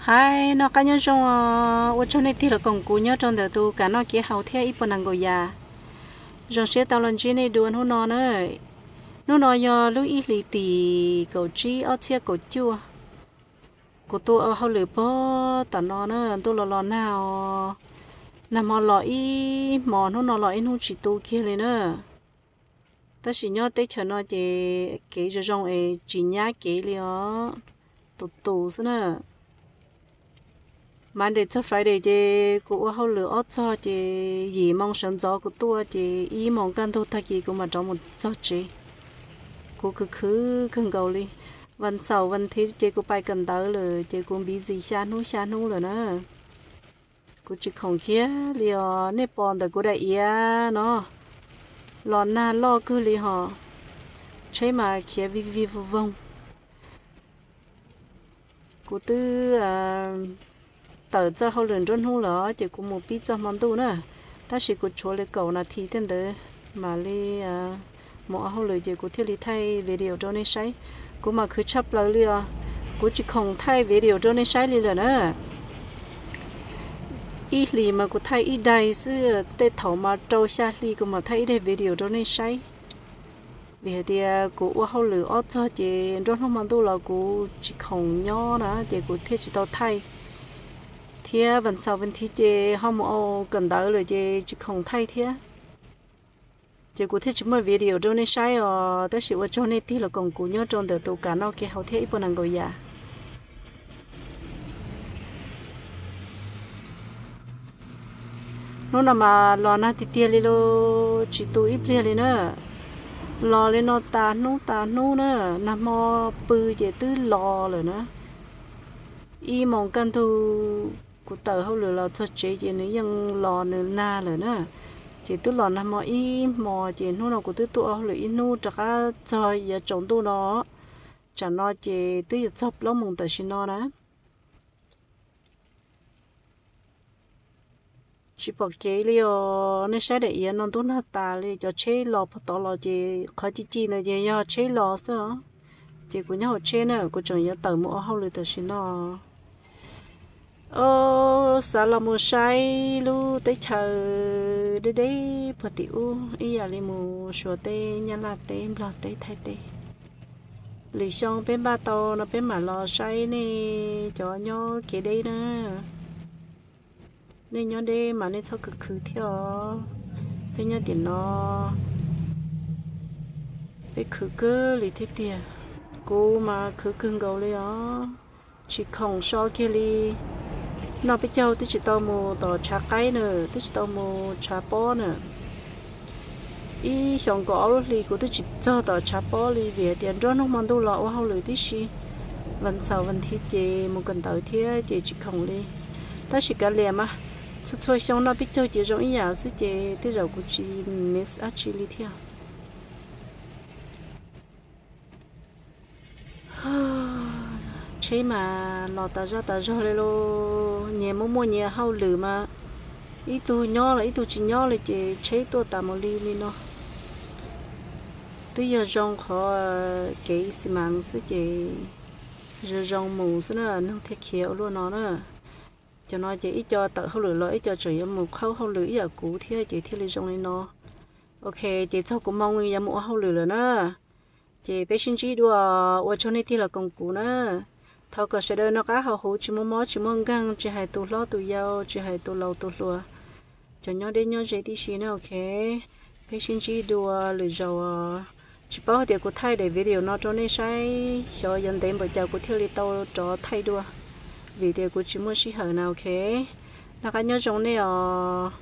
Hais noj qab nyob zoo os, ua tsaug nej tig los koom kuv nyob rau ntawm tus kam noj kev haus thiab ib puas nees nkaum yam. Zoo siab tau los ntsib nej dua hnub no na. Hnub no yog lub ib hlis tim kaum tsib ob txhiab kaum cuaj. Kuv tuaj ua hauj lwm puag tom no na, ntuj los los nag os. Nag hmo los ib hmos, hnub no los ib hnub tsis tu kiag li na. Tab sis nyob teb chaws no ces kev zoo zoo es tsis nyab kev li os, tus tus xwb na. Monday txog Friday ces kuv ua hauj lwm ob txog ces yim moo sawv ntxov kuv tuaj ces ib moos kaj ntug tag kis kuv mam rov mus txog tsev. Kuv khwv khwv kawg nkaus li. Vas xaum vas thiv ces kuv pais kawm ntawv lawm ces kuv busy xya hnub xya hnub lawm na. Kuv tsis khoom kiag li os, nej pom ntawm kuv daim iav no los nag loj kawg li hos, tsheb mas khiav vij vij voog voog. Kuv twb tawm txoj hauj lwm nruab hnub lawm ces kuv mus pib txoj hmo ntuj na, tab sis kuv tshuav li kaum nas this tej ntawd mam li mus ua hauj lwm ces kuv thiaj li thaij video rau nej saib. Kuv mas khwv tshaj plaws li os, kuv tsis khoom thaij video rau nej saib li lawm na. Ib hlis mas kuv thaij ib daim xwb, tej thaum mas rau xya hli kuv mam thaij ib daim video rau nej saib. Vim hais tias kuv ua hauj lwm ob txog ces nruab hnub hmo ntuj los kuv tsis khoom nyob na ces kuv thiaj tsis tau thaij. Thiab vas xaum vas thiv ces ho mus ua kawm ntawv lawm ces tsis khoom thaij thiab. Ces kuv thiaj tsis muaj video rau nej saib os, tab sis ua tsaug nej tig los koom kuv nyob rau ntawm tus kam noj kev haus thiab ib puas nees nkaum yam. Hnub no mas los nag tiag tiag li los tsis tu ib pliag li na. Los li no tas hnub tas hnub na, nag hmo pw ces twb los lawm na. Ib moos kaj ntug kuv tawm hauj lwm los txog tsev ces nws yeej los nws nag lawm na. Ces twb los nag hmo ib hmos ces hnub no kuv twb tuaj ua hauj lwm ib hnub rov qab txog yav tsaus ntuj no. Tsam no ces twb yuav txog plaub moos tam sim no na. Tsis pom kev li os, nej saib daim iav no ntub nag tas li, cov tsheb los puag tod los ces qhov ci ci ntawd ces yog tsheb los xwb os. Ces kuv nyob hauv tsheb na, kuv tseem yuav tawm mus ua hauj lwm tam sim no. Os, xav los mus saib lub teb chaws deb deb puag tim ub ib yam li mus Suav teb, Nyab Laj teb, Nplog teb, Thaib teb. Lwm xyoo peb npaj tau no peb mam los saib nej cov nyob kev deb na. Nej nyob deb mas nej txhob khwv khwv thiab os. Peb nyob tim no peb khwv kawg li thiab tiag. Kuv mas khwv kawg nkaus li os. Tsis khoom so kiag li. Noj peb caug twb tsis tau mus tom tshav qaib na, twb tsis tau mus tshav pob na. Ib xyoos kaum ob lub hli kuv twb tsis txog tom tshav pob li vim hais tias nruab hnub hmo ntuj los ua hauj lwm tib si. Vas xaum vas thiv ces mus kawm ntawv thiab ces tsis khoom li. Tab sis kav liam mas, txhua txhua xyoo noj peb caug ces zoo ib yam xwb ces tej zaum kuv tsis miss dab tsi li thiab. Tsheb mas los tas zaj tas zog li lauj, nyias muaj muaj nyias hauj lwm mas ib tug nyob los ib tug tsis nyob li ces tsheb tuaj tas mus li li no. Twb yog zoo qhov kev xi mas xwb ces zoo zoo mus xwb na, neeg thiaj khiav ua luaj no na. Cov no ces ib co tawm hauj lwm los ib co tseem yuav mus qhaub hauj lwm ib yam kuv thiab ces thiaj li zoo li no. Ok, ces txog kuv moo yuav mus ua hauj lwm lawm na. Ces peb sib ntsib dua, ua tsaug nej tig los koom kuv na. Thov kom sawv daws noj qab haus huv, tsis muaj mob tsis muaj nkeeg, tsis hais tus hlob tus yau, tsis hais tus laus tus hluas, cov nyob deb nyob ze tib si na, ok. Peb sib ntsib dua lwm zaus. Tsis paub hais tias kuv thaij daim video no rau nej saib xyov yuav ntev npaum cas kuv thiaj li tau rov thaij dua, vim tias kuv tsis muaj sij hawm na, ok. Noj qab nyob zoo nej os.